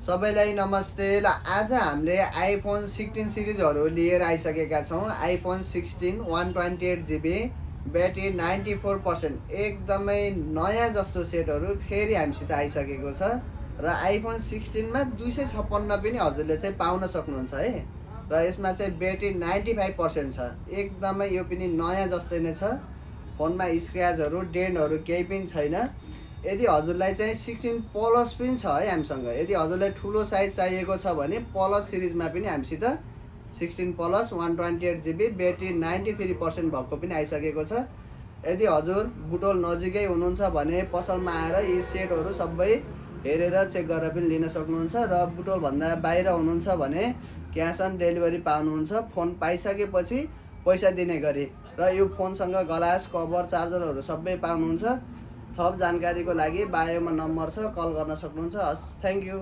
सबैलाई नमस्ते। ल आज हामीले आइफोन 16 सिरिजहरू लिएर आइसकेका छौँ। आइफोन 16 128GB, ब्याट्री 94%, एकदमै नयाँ जस्तो सेटहरू फेरि हामीसित आइसकेको छ। र आइफोन 16 मा 256 पनि हजुरले चाहिँ पाउन सक्नुहुन्छ है। र यसमा चाहिँ ब्याट्री 95% छ, एकदमै यो पनि नयाँ जस्तै नै छ। फोनमा स्क्रैचहरू डेन्टहरू केही पनि छैन। यदि हजुरलाई चाहिँ 16 प्लस पनि छ है हामीसँग, यदि हजुरलाई ठुलो साइज चाहिएको छ भने प्लस सिरिजमा पनि हामीसित 16 प्लस 128GB, ब्याट्री 93% भएको पनि आइसकेको छ। यदि हजुर बुटोल नजिकै हुनुहुन्छ भने पसलमा आएर यी सेटहरू सबै हेरेर चेक गरेर पनि लिन सक्नुहुन्छ। र बुटोलभन्दा बाहिर हुनुहुन्छ भने क्यास अन डेलिभरी पाउनुहुन्छ, फोन पाइसकेपछि पैसा दिने गरी। र यो फोनसँग ग्लास, कभर, चार्जरहरू सबै पाउनुहुन्छ। थप जानकारीको लागि बायोमा नम्बर छ, कल गर्न सक्नुहुन्छ। हस्, थ्याङ्क यू।